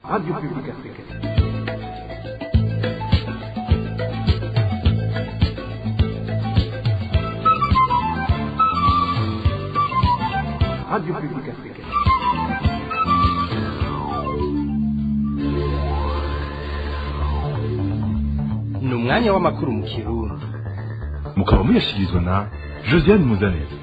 Radio Publique Africaine. Radio Publique Africaine. Ni umwanya w'amakuru mu Kirundi. Mukaba muyashyikirizwa na Josiane Muzaneza.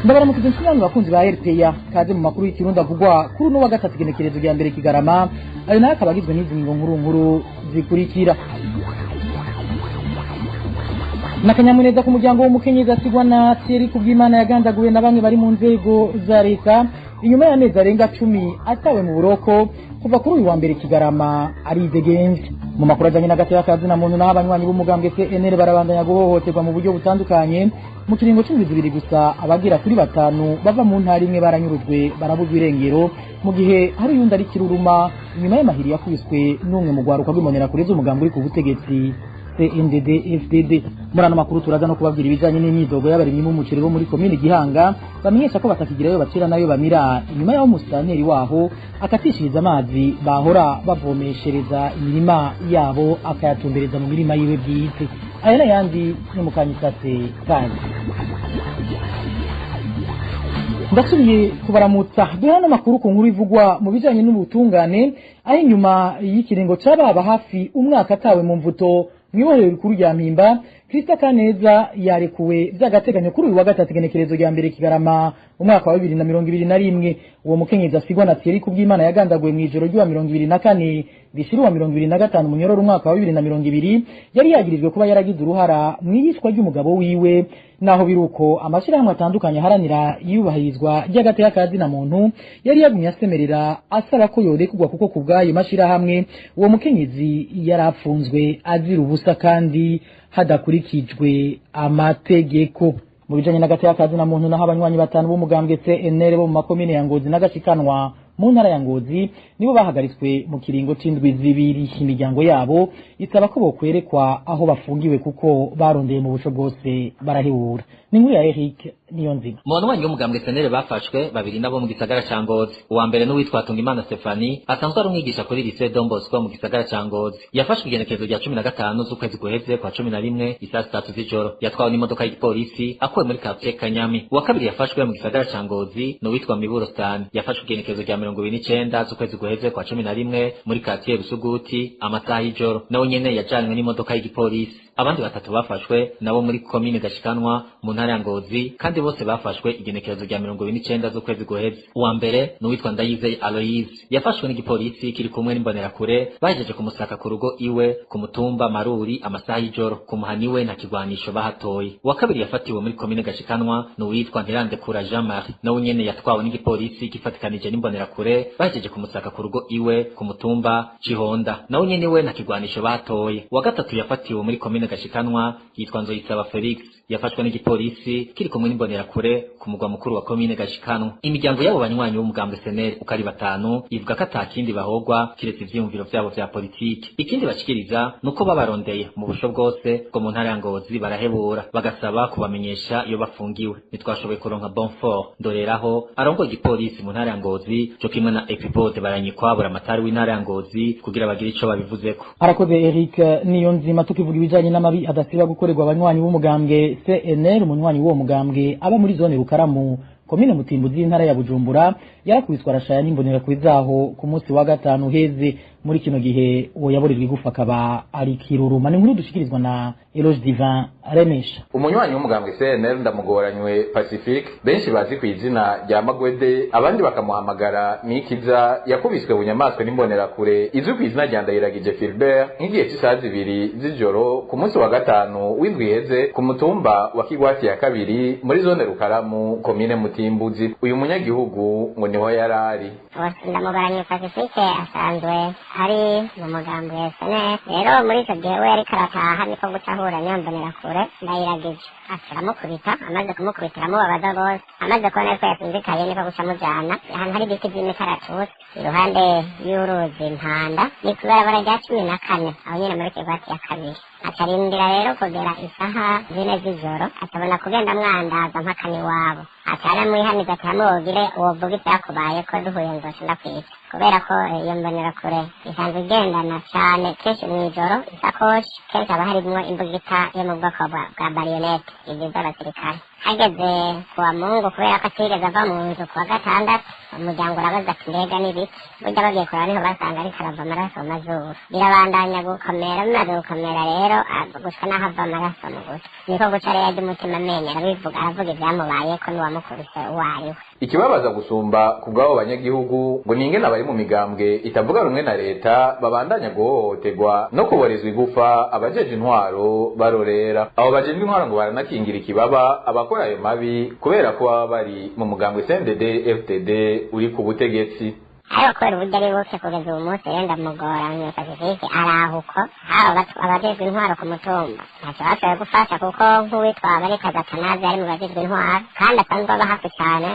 Ndabaramukiza inshuti bakunzi ba RPA, kaze mu makuru y'ikirundi avugwa kuri uno wa gatatu, igenekerezo rya mbere Kigarama. Ayo nayo akaba agizwe n'izi ngingo nkuru nkuru zikurikira: N'akanyamuneza ku muryango w'umukenyezi asigwa na Thierry Kubwimana yagandaguwe na bamwe bari mu nzego za leta, inyuma y'amezi arenga 10 atawe mu buroko. Kuva kuri uyu wa mbere Kigarama aridegenvye. Mu makuru ajanye n'agateka kazina muntu, naho abanywanyi b'umugambwe CNL barabandanya guhohoterwa mu buryo butandukanye. Mu kiringo c'indwi 2 gusa, abagera kuri batanu bava mu ntara imwe baranyurujwe, barabuzwa irengero, mu gihe hari uyundi ari kiruruma inyuma y'amahiri yakubiswe n'umwe mu rwaruka rw'imbonerakure z'umugambwe uri ku butegetsi CNDD FDD. Muri ano makuru turaza no kubabwira ibijanye n'imyidogo y'abarimyi b'umuceri bo muri komine Gihanga, bamenyesha ko batakigirayo bacira nayo bamira, inyuma y'aho umusitanteri waho akatishiriza amazi bahora bavomeshereza imirima yabo, akayatumbereza mu mirima yiwe bwite. Aya n'ayandi ni mukanyisase kandi ndasubiye kubaramutsa. Duha n'amakuru ku nkuru ivugwa mu bijanye n'ubutungane, aho inyuma y'ikiringo c'ababa hafi umwaka atawe mu mvuto mw'ibohero rikuru rya Mpimba, Krista Kaneza yarekuwe vy'agateganyo kuri uyu wa gatatu, igenekerezo rya mbere Kigarama umwaka wa 2021. Uwo mukenyezi asigwa na Thierry Kubwimana yagandaguwe mw'ijoro ry'uwa 24 rishira uwa 25 Munyororo umwaka wa 2020, yari yagirijwe kuba yaragize uruhara mw'iyicwa ry'umugabo wiwe. Naho biruko, amashirahamwe atandukanye aharanira iyubahirizwa ry'agateka kazina muntu yari yagumye asemerera asaba ko yorekurwa, kuko ku bw'ayo mashirahamwe uwo mukenyezi yari apfunzwe azira ubusa kandi hadakurikijwe amategeko. Mu bijanye n'agateka kazina muntu, naho abanywanyi batanu b'umugambwe CNL bo mu makomine ya Ngozi n'Agashikanwa mu ntara ya Ngozi nibo bahagaritswe mu kiringo c'indwi 2. Imiryango yabo isaba ko bokwerekwa aho bafungiwe, kuko barondeye mu busho bwose barahebura. Ni inkuru ya Eric Niyonzima. Mu banywanyi b'umugambwe CNL bafashwe, babiri nabo mu gisagara ca Ngozi. Uwa mbere n'uwitwa Tungimana Stefani, asanzwe ari umwigisha kuri lycée Don Bosco mu gisagara ca Ngozi. Yafashwe igenekerezo rya 15 z'ukwezi guheze kwa 11, isaha 3 z'ijoro. Yatwawe n'imodoka y'igipolisi akuwe muri quartier Kanyami. Uwa kabiri yafashwe mu gisagara ca Ngozi n'uwitwa Miburo Stan. Yafashwe igenekerezo rya 29 z'ukwezi guheze kwa 11 muri quartier Rusuguti, amasaha y'ijoro. Nawe nyene yajanywe n'imodoka y'igipolisi. Abandi batatu bafashwe nabo muri komine Gashikanwa mu ntara ya Ngozi, kandi bose bafashwe igenekerezo rya 29 z'ukwezi guheze. Uwa mbere n'uwitwa Ndayizeye Aloise, yafashwe n'igipolisi kiri kumwe n'imbonerakure, bahejeje kumusaka ku rugo iwe ku mutumba Maruri amasaha y'ijoro. Ku muhani we nta kigwanisho bahatoye. Uwa kabiri yafatiwe muri komine Gashikanwa n'uwitwa Ntirandekura Jean Marie, nawe nyene yatwawe n'igipolisi gifatikanije n'imbonerakure, bahejeje kumusaka ku rugo iwe ku mutumba Cihonda, nawe nyene we nta kigwanisho bahatoye. Uwa gatatu yafatiwe muri komine Gashikanwa yitwa Nzoyisaba Felix, yafashwe n'igipolisi kiri kumwe n'imbonerakure ku mugwa mukuru wa komine Gashikanwa. Imiryango y'abo banywanyi b'umugambwe CNL uko ari batanu ivuga ko atakindi bahogwa kiretse ivyiyumviro vyabo vya politiki. Ikindi bashikiriza nuko babarondeye mu busho bwose bwo mu ntara ya Ngozi barahebura, bagasaba kubamenyesha iyo bafungiwe. Ntitwashoboye kuronka Bonfort Ndoreraho arongoye igipolisi mu ntara ya Ngozi, co kimwe na Epipode Baranyikwa, buramatari w'intara ya Ngozi, kugira bagire ico babivuzeko. Arakoze Eric Niyonzima. Tukivuga ibijanye n'amabi adasiba gukorerwa abanywanyi b'umugambwe CNL, umunywanyi w'uwo mugambwe aba muri zone Rukaramu, komine Mutimbuzi y'intara ya Bujumbura, yarakubiswe arashaya n'imbonerakure zaho ku munsi wa gatanu heze. Muri kino gihe uwo yaborejwe igufa akaba ari kiruruma. Ni inkuru dushikirizwa na Eloge Divin Remesha. Umunywanyi w'umugambwe CNL Ndamugoranywe Pacifique, benshi bazi ku izina rya Magwede, abandi bakamuhamagara Nikiza, yakubiswe bunyamaswa n'imbonerakure izwi ku izina rya Ndayiragije Philbert nk'igihe cy'isaha 2 z'ijoro ku munsi wa gatanu w'indwi iheze ku mutumba wa Kigwati ya kabiri muri zone Rukaramu, komine Mutimbuzi. Uyu munyagihugu ngo niho yarari. Ndamugoranye Pacifique asanzwe ari mu mugambi wa SNL. Rero muri icyo gihe we yariko arataha, niko guca ahura n'imbonerakure Ndayiragije, aca aramukubita. Amaze kumukubita aramubabaza rwose. Amaze kubona yuko yasinzikaye, niko guca amujana ahantu hari ibiti vy'imikaratusi iruhande y'uruzi Mpanda, ni kw'ibarabara rya 14, aho nyene muri Kigwati ya kabiri. Acarindira rero kugera isaha 4 z'ijoro, acabona kugenda mwandaza mpaka n'iwabo. Aca aramwihaniza ati: "Hamwe wogire wovuga ivyakubayeko, duhuye nzoca ndakwica." Kubera ko iyo mbonerakure isanzwe igendana cane kenshi mw'ijoro isakoshi, kenshi haba harimwo imbugita yo mu bwoko bwa bariyonete, izi z'abasirikare. Hageze kuwa Mungu, kubera ko atigeze ava mu nzu kuwa gatandatu, umuryango urabaza ati: "Mbega n'ibiki?" Burya bagiye kuraba niho basanga ariko arava amaraso mu mazuru. Birabandanya gukomera, bimaze gukomera rero gushika n'aho ava amaraso mu gutwi, niko guca rero ajya umutima amenyo, arabivuga, aravuga ivyamubayeko n'uwamukubise uwo ari we. Ikibabaza gusumba ku bw'abo banyagihugu ngo ni ingene abari mu migambwe itavuga rumwe na leta babandanya guhohoterwa no kuborezwa igufa abajeje intwaro barorera. Abo bajejwe intwaro ngo baranakingira ikibaba abakora ayo mabi kubera ko baba bari mu mugambwe CNDD FDD uri ku butegetsi. Ariko kubera uburyo ari buke kugeza ubu munsi rero, ndamugora Pacifique arahuko haba abajejwe intwaro ku mutumba ntacyo bashoboye gufasha, kuko nk'uwitwa Barikaza Atanazi ari mu bajejwe intwaro kandi asanzwe aba hafi cyane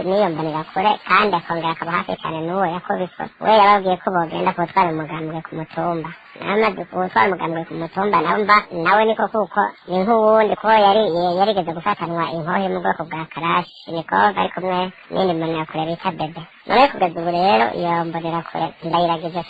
n'iyo mbonerakure, kandi akongera akaba hafi cyane n'uwo yakubiswe. We yababwiye ko bogenda kuwutwara umugambwe ku mutumba. Namaze kuwutwara umugambwe ku mutumba nawe mba nawe niko, kuko ni nk'uwundi kuko yari yarigeze gufatanwa inkoho mu bwoko bwa kalashnikov ari kumwe n'indi mbonerakure bita Bebe. None kugeza ubu rero iyo mbonerakure Ndayiragije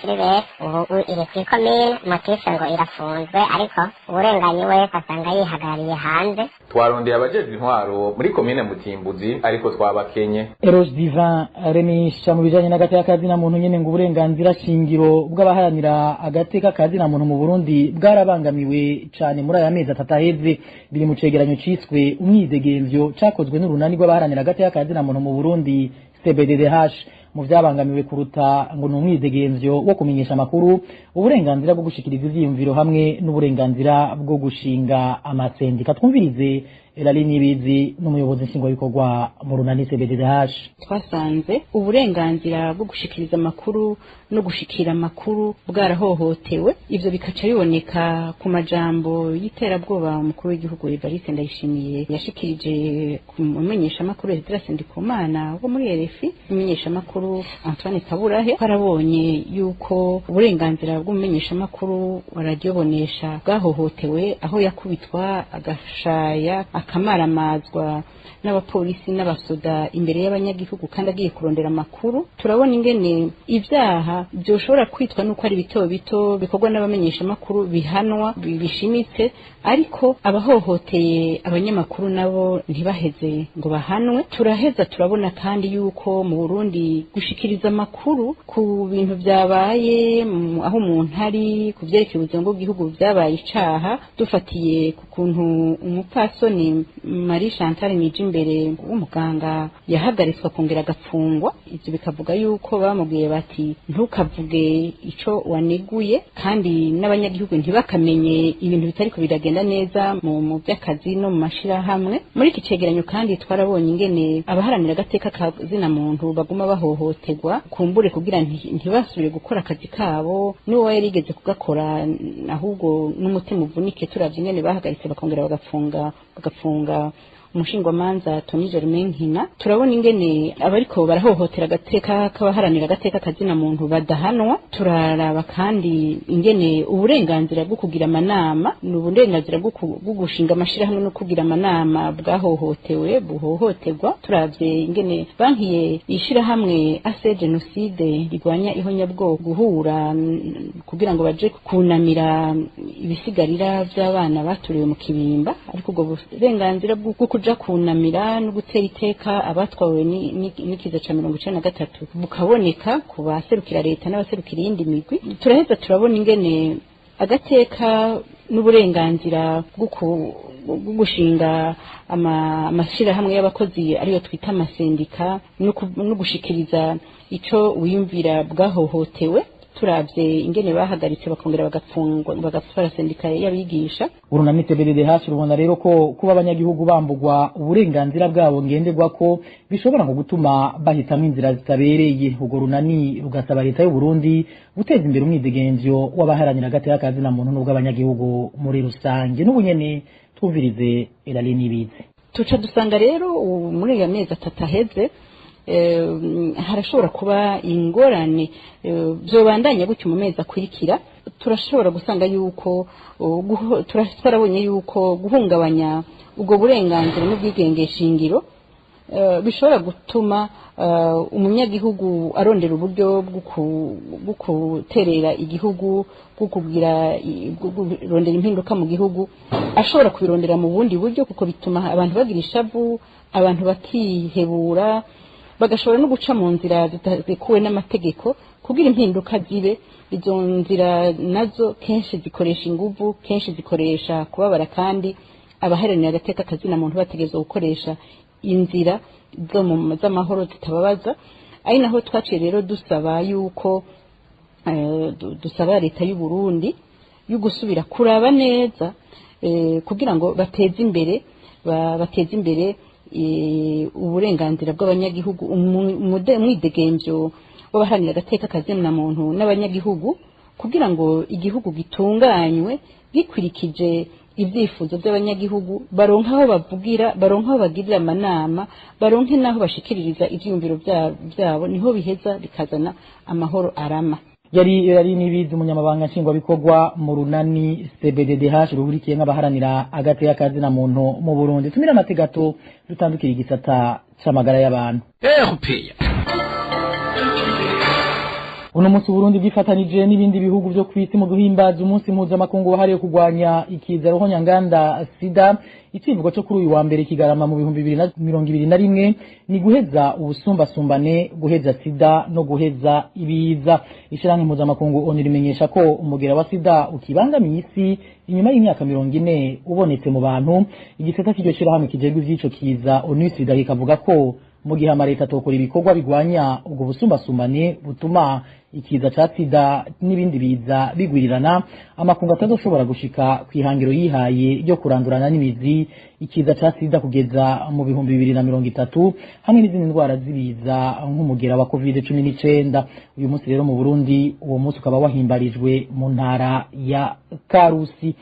Filibert ubu iri kw'ikomine, motif ngo irafunzwe, ariko uwurenganye wese asanga yihagarariye hanze. Twarondeye abajejwe intwaro muri komine Mutimbuzi, ariko twabakenye. Eros Divin Remisha, mu bijanye n'agateka kazina muntu nyene, ngo uburenganzira shingiro bw'abaharanira agateka kazina muntu mu Burundi bwarabangamiwe cane muri aya mezi 3 aheze. Biri mu cegeranyo ciswe umwidegemvyo cakozwe n'urunani rw'abaharanira agateka kazina muntu mu Burundi, CBDDH. Mu vyabangamiwe kuruta ngo ni umwidegemvyo wo kumenyesha amakuru, uburenganzira bwo gushikiriza ivyiyumviro hamwe n'uburenganzira bwo gushinga amasendika. Twumvirize Elali Nibizi, n'umuyobozi nshingwabikorwa mu runani CBDDH. Twasanze uburenganzira bwo gushikiriza amakuru no gushikira amakuru bwarahohotewe. Ivyo bikaca biboneka ku majambo y'iterabwoba umukuru w'igihugu Evariste Ndayishimiye yashikirije ku mumenyeshamakuru Esdras Ndikumana wo muri RFI, umumenyeshamakuru Antoine Kaburahe. Twarabonye yuko uburenganzira bw'umumenyeshamakuru wa Radio Bonesha bwahohotewe, aho yakubitwa agashaya, akamaramazwa n'abapolisi n'abasoda imbere y'abanyagihugu kandi agiye kurondera amakuru. Turabona ingene ivyaha byoshobora kwitwa nuko ari bito bito bikorwa n'abamenyeshamakuru bihanwa bishimitse, ariko abahohoteye abanyamakuru nabo ntibaheze ngo bahanwe. Turaheza turabona kandi yuko mu Burundi gushikiriza amakuru ku bintu byabaye aho umuntu ari, ku vyerekeye ubuzima bw'igihugu, byabaye icaha, dufatiye ku kuntu umupfasoni Marie Chantal Nijimbere w'umuganga yahagaritswe akongera agafungwa. Ivyo bikavuga yuko bamubwiye bati: "Ntukavuge ico waneguye," kandi n'abanyagihugu ntibakamenye ibintu bitariko biragenda neza mu by'akazi no mu mashirahamwe. Muri iki cegeranyo kandi twarabonye ingene abaharanira agateka ka zina muntu baguma bahohoterwa, kumbure kugira ntibasubire gukora akazi kabo n'uwo yarigeze kugakora, ahubwo n'umutima uvunike turavye ingene bahagaritse bakongera bagafunga umushingwamanza Tony Germain Nkina. Turabona ingene abariko barahohotera agateka k'abaharanira agateka kazina muntu badahanwa. Turaraba kandi ingene uburenganzira bwo kugira amanama n'uburenganzira bwo gushinga amashirahamwe no kugira amanama bwahohotewe, buhohoterwa, turavye ingene bankiye ishirahamwe AC Genocide rigwanya ihonyabwoko guhura kugira ngo baje kunamira ibisigarira by'abana baturiwe mu Kibimba, ariko ubwo burenganzira bwo kuja kunamira no gutera iteka abatwawe n'ikiza ca 93 bukaboneka ku baserukira leta n'abaserukira iyindi migwi. Turaheza turabona ingene agateka n'uburenganzira bwo gushinga amashirahamwe y'abakozi, ariyo twita amasendika, no gushikiriza ico wiyumvira bwahohotewe, turavye ingene bahagaritse bakongera bagafungwa, bagatwara sendika y'abigisha. Urunani CBDDH rubona rero ko kuba abanyagihugu bambugwa uburenganzira bwabo ngenderwa ko bishobora ngo gutuma bahitamwo inzira zitabereye. Urwo runani rugasaba leta y'u Burundi guteza imbere umwidegemvyo w'abaharanira agateka kazina muntu n'ubw'abanyagihugu muri rusange. N'ubu nyene twumvirize Elali Nibizi. Tuca dusanga rero muri aya mezi 3 aheze harashobora kuba ingorane byobandanya gutyo mu mezi akurikira. Turashobora gusanga yuko twarabonye yuko guhungabanya ubwo burenganzira n'ubwigenge shingiro Bishobora gutuma umunyagihugu arondera uburyo bwo guterera igihugu, bwo kugira kurondera impinduka mu gihugu, ashobora kubirondera mu bundi buryo, kuko bituma abantu bagira ishavu, abantu bakihebura, bagashobora no guca mu nzira zitazikuwe n'amategeko kugira impinduka zibe. Izo nzira nazo kenshi zikoresha inguvu, kenshi zikoresha kubabara, kandi abaharanira agateka kazina muntu bategerezwa gukoresha inzira z'amahoro zitababaza. Ari naho twaciye rero dusaba yuko dusaba leta y'u Burundi yo gusubira kuraba neza kugira ngo bateze imbere bateze imbere uburenganzira bw'abanyagihugu, umwidegemvyo w'abaharanira agateka kazina muntu n'abanyagihugu, kugira ngo igihugu gitunganywe gikurikije ibyifuzo by'abanyagihugu, baronke aho bavugira, baronke aho bagirira amanama, baronke n'aho bashikiririza ivyiyumviro byabo, niho biheza bikazana amahoro arama. Yari Nibizi, umunyamabanga nshingwabikorwa mu runani CBDDH ruhurikiye nk'abaharanira agateka kazina muntu mu Burundi. Tumira amategato dutandukira igisata c'amagara y'abantu. Uno munsi Burundi bwifatanije n'ibindi bihugu byo kwisi mu guhimbaza umunsi mpuzamakungu wahariwe kurwanya ikiza ruhonyanganda sida. Icivugo cyo kuri uyu wa mbere kigarama mu 2021 ni guheza ubusumbasumbane, guheza sida no guheza ibiza. Ishirahamwe mpuzamakungu ONU rimenyesha ko umugera wa sida ukibangamiye isi inyuma y'imyaka 40 ubonetse mu bantu. Igisata cy'iryo shirahamwe kijejwe ivy'ico kiza ONU sida kikavuga ko mu gihe amareta atokora ibikorwa bigwanya ubwo busumbasumbane butuma ikiza ca sida n'ibindi biza bigwirirana, amakungu atazoshobora gushika kwihangiro yihaye ryo kurandurana n'imizi ikiza ca sida kugeza mu 2030, hamwe n'izindi ndwara z'ibiza nk'umugera wa COVID-19. Uyu munsi rero mu Burundi uwo munsi ukaba wahimbarijwe mu ntara ya Karusi.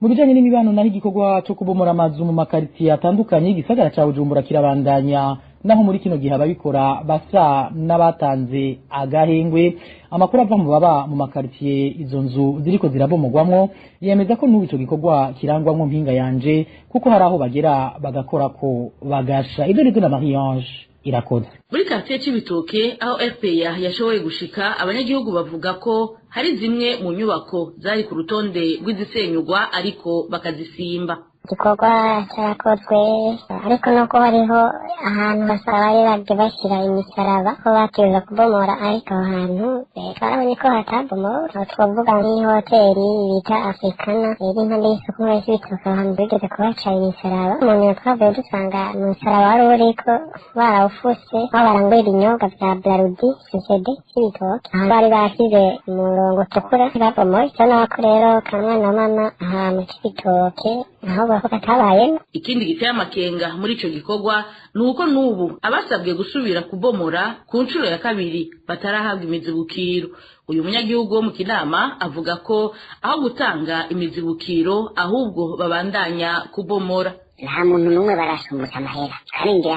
Mu bijanye n'imibano naho, igikorwa co kubomora amazu mu makaritiye atandukanye igisagara ca Bujumbura kirabandanya, naho muri kino gihe ababikora basa n'abatanze agahengwe. Amakuru ava mu baba mu makaritiye izo nzu ziriko zirabomogwamwo yemeza ko n'ubu ico gikorwa kirangwamwo mpinga yanje, kuko hari aho bagera bagakora ko bagasha. Ibyo nivyo na Marie-Ange Irakoze. Muri quartier Cibitoke aho RPA yashoboye gushika, abanyagihugu bavuga ko hari zimwe mu nyubako zari ku rutonde rw'izisenyugwa ariko bakazisimba. Igikorwa cyarakozwe, ariko nuko hariho ahantu basaba bagiye bashyira imisaraba ko bakibuza kubomora, ariko aho hantu twarabonye ko hatabomowe. Aho twavuga nk'ihoteli bita Africana iri impande y'isoko nkuru y'Ibitoke, aho hantu bigeze kuhaca imisaraba. Mu nyuma twavuye dusanga umusaraba wari uriko barawufuse, aho barangurira ibinyobwa vya Brarudi CCD c'Ibitoke, ahantu bari basize umurongo utukura babomoye. Urabona ko rero kamwana mama ahantu c'Ibitoke aho katabayemo. Ikindi giteye amakenga muri ico gikorwa ni uko n'ubu abasabwe gusubira kubomora ku nshuro ya kabiri batarahabwa imizibukiro. Uyu munyagihugu wo mu Kinama avuga ko aho gutanga imizibukiro ahubwo babandanya kubomora. Nta muntu n'umwe barasumbutsa amahera, kandi ngira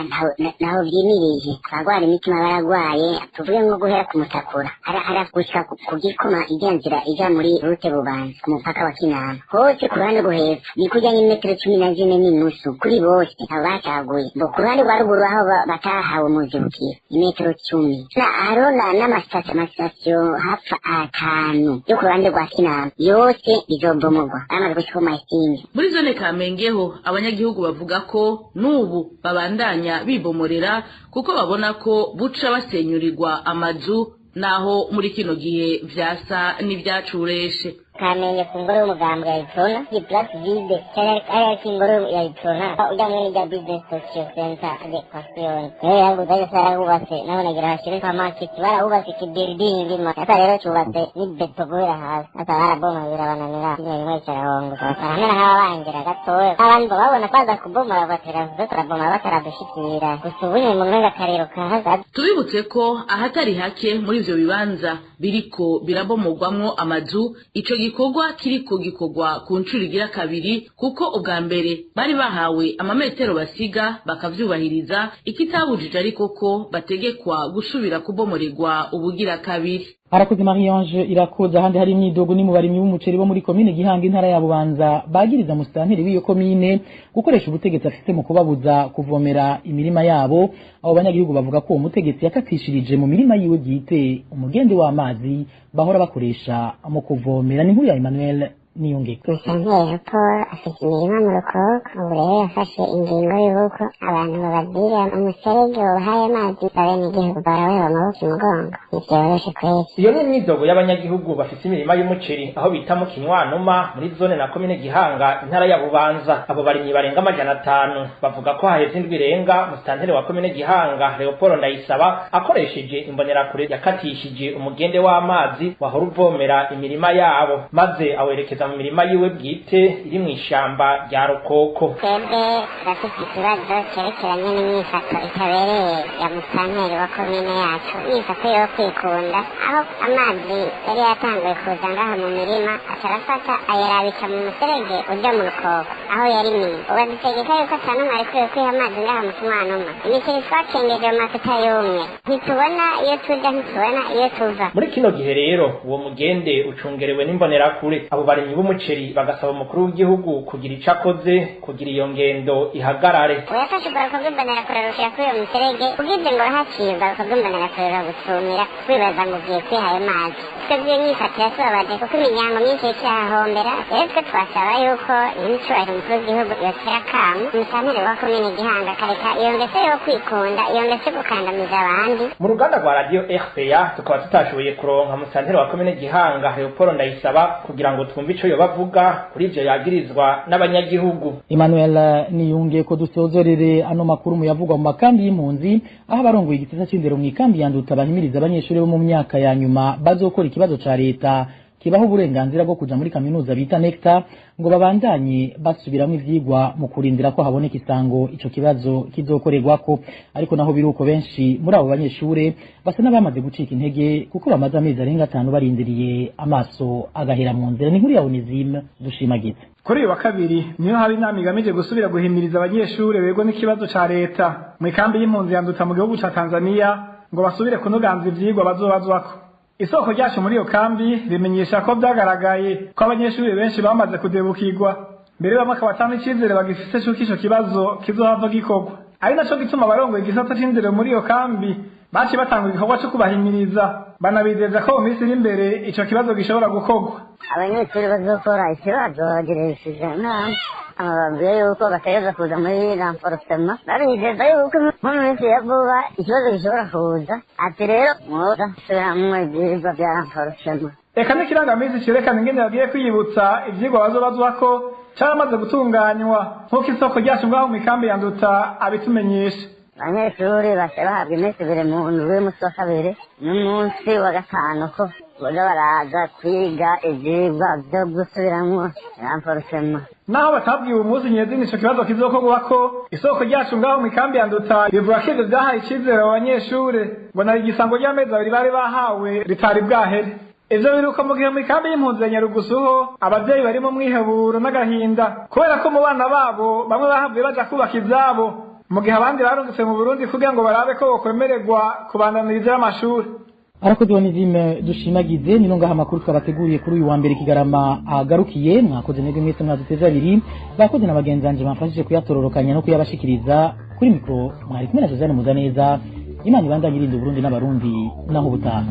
ntaho vyimirije. Abagwara imitima baragwaye, tuvuge nko guhera ku Mutakura hara gushika ku Gikoma, ijya nzira ija muri rute Bubanza ku mupaka wa Kinama hose, ku ruhande rwo hepfo ni kurya nk'imetero 14.5 kuri bose abo bacaguye. Bo ku ruhande rwa ruguru aho batahawe umuzibukiro imetero 10, hariho n'amasitasiyo hafi 5 yo ku ruhande rwa Kinama yose izobomogwa bamaze gushika ku masingi. Muri zone Kamengeho abanyagihugu bavuga ko n'ubu babandanya bibomorera kuko babona ko buca basenyurirwa amazu, naho muri kino gihe vyasa n'ivyacureshe. Kamenge ku ngoro y'umugambwe ya Iprona, iyi place vide cyari ingoro ya Iprona, ujya muri rya business social center de pension niyo yaguze yose yarahubatse, nabona gira hashire kwa market barahubatse ikibuilding ma sasa rero cubatse ni beto guhera hasi, sasa baraboma birabananira, kimwe rimwe kirahongoka, baramera nk'ababangira gatoya, abandi babona baza kubomora batera turaboma bataradushikira, gusa ubu ni mu mwenga karero kahaza. Tubibutse ko ahatari hake muri ivyo bibanza biriko birabomogwamwo amazu, ico gikorwa kiriko gikorwa ku nshuro igira kabiri, kuko ubwa mbere bari bahawe amametero basiga bakavyubahiriza, ikitabujije ariko ko bategekwa gusubira kubomoregwa ubugira kabiri. Arakoze Marie Ange Irakoze. Ahandi hari imyidogo ni mu barimyi b'umuceri bo muri komine Gihanga, intara ya Bubanza, bagiriza musitanteri w'iyo komine gukoresha ubutegetsi afite mu kubabuza kuvomera imirima yabo. Abo banyagihugu bavuga ko uwo mutegetsi yakatishirije mu mirima yiwe bwite umugende w'amazi bahora bakoresha mu kuvomera. Ni inkuru ya Emmanuel Niyongeko. Musanteri Paul afite imirima mu Rukoko. Ubu rero yafashe ingingo y'uko abantu bababwira umuserege wobahaye amazi, abenegihugu baraweba amaboko imugongo. Ntivyoroshe kweri. Iyo ni imyidogo y'abanyagihugu bafise imirima y'umuceri aho bita mu Kinywanuma, muri zone na komine Gihanga, intara ya Bubanza. Abo barimyi barenga 500 bavuga ko haheze indwi irenga musitanteri wa komine Gihanga, Leopold Ndayisaba, akoresheje imbonerakure yakatishije umugende w'amazi wahora uvomera imirima yabo, maze awerekeza mu mirima yiwe bwite iri mw'ishamba rya Rukoko. Twebwe turafite ikibazo cyerekeranye n'imyifato itabereye ya musitanteri wa komine yacu, imyifato yo kwikunda, aho amazi yari yatanguye kuza ngaha mu mirima aca arafata ayarabika mu muserege uja mu Rukoko aho yarimiye. Ubu adutegeka yuko ata n'umwe arekuye kwiha amazi ngaha mu Kinywanuma. Imiceri twakengeje mu matuta yumye, ntitubona iyo tuja, ntitubona iyo tuva. Muri kino gihe rero uwo mugende ucungerewe n'imbonerakure. Abo barimyi b'umuceri bagasaba umukuru w'igihugu kugira ico akoze kugira iyo ngendo ihagarare. Uyafashe urwaruka rw'imbonerakure rushira kuri uwo muserege, ugize ngo haciye urwaruka rw'imbonerakure ruragutsumira, wibaza ngo ugiye kwiha ayo mazi. Twebwe iyo nyifato iratubabaje kuko imiryango myinshi iriko irahahombera. Rero twe twasaba yuko nyiricubahiro umukuru w'igihugu yotera akamo umusanteri wa komine Gihanga, akareka iyo ngeso yo kwikunda, iyo ngeso yo gukandamiza abandi. Mu ruganda rwa radiyo RPA tukaba tutashoboye kuronka musanteri wa komine Gihanga, Leopold Ndayisaba, kugira ngo twumve ico yoba avuga kuri ivyo yagirizwa n'abanyagihugu. Emmanuel Niyunge ko dusozorere ano makuru mu yavugwa mu makambi y'impunzi, aho abarongoye igisata c'indero mu ikambi ya Nduta bahimiriza abanyeshuri bo mu myaka ya nyuma bazokora ikibazo ca leta kibaho uburenganzira bwo kuja muri kaminuza bita Necta ngo babandanye basubiramwo ivyigwa mu kurindira ko haboneka isango ico kibazo kizokorerwako. Ariko naho biruko, benshi muri abo banyeshure basa n'abamaze gucika intege kuko bamaze amezi arenga 5 barindiriye, amaso agahera mu nzira. Ni inkuru ya Onizime Dushimagize. Kuri uyu wa kabiri niho haba inama igamije gusubira guhimiriza abanyeshure begwa n'ikibazo ca leta mu ikambi y'impunzi ya Nduta mu gihugu ca Tanzania ngo basubire kunoganza ivyigwa bazobazwako. Isoko ryacu muri iyo kambi rimenyesha ko vyagaragaye ko abanyeshuri benshi bamaze kudebukirwa, mbere bamwe akaba ata n'icizere bagifise c'uko ico kibazo kizohava gikorwa, ari naco gituma abarongoye igisata c'indero muri iyo kambi baciye batanga igikorwa co kubahimiriza, banabizeza ko mu minsi iri imbere ico kibazo gishobora gukorwa. Abanyeshuri bazokora ikibazo bagirishije inama, bababwiye yuko bategereza kuza muri renforcement, babizeza yuko mu minsi ya vuba ikibazo gishobora kuza, ati rero mwoza subiramwo ivyigwa vya renforcement. Eka n'ikirangamisi cerekana ingene bagiye kwiyibutsa ivyigwa bazobazwako caramaze gutunganywa, nk'uko isoko ryacu ngaho mu ikambi ya Nduta abitumenyesha. Abanyeshuri baca bahabwa iminsi ibiri mu ndwi, y'umunsi wa kabiri n'umunsi wa gatanu, ko boza baraza kwiga ivyigwa vyo gusubiramwo renforcement. Naho batabwiwe umunsi nyezina ico kibazo kizokorwako, isoko ryacu ngaho mu ikambi ya Nduta rivuga ko ivyo vyahaye icizere abo banyeshure, ngo nari igisango ry'amezi 2 bari bahawe ritari bwahere. Ivyo biruko mu gihe mu ikambi y'impunzi ya Nyarugusu abavyeyi bari mu mwiheburo n'agahinda kubera ko mu bana babo bamwe bahavuye baja kubaka ivyabo, mu gihe abandi barungitse mu Burundi kugira ngo barabe ko bokwemererwa kubandaniriza amashuri. Arakoze Onizime Dushimagize. Nino ngaha amakuru twabateguriye kuri uyu wa mbere Kigarama agarukiye. Mwakoze mwebwe mwese mwaduteze abiri, bakoze na bagenzi banje bamfashije kuyatororokanya no kuyabashikiriza. Kuri mikro mwari kumwe na Josiane Muzaneza. Imana ibandanye irinda Uburundi n'Abarundi. Naho ubutaha.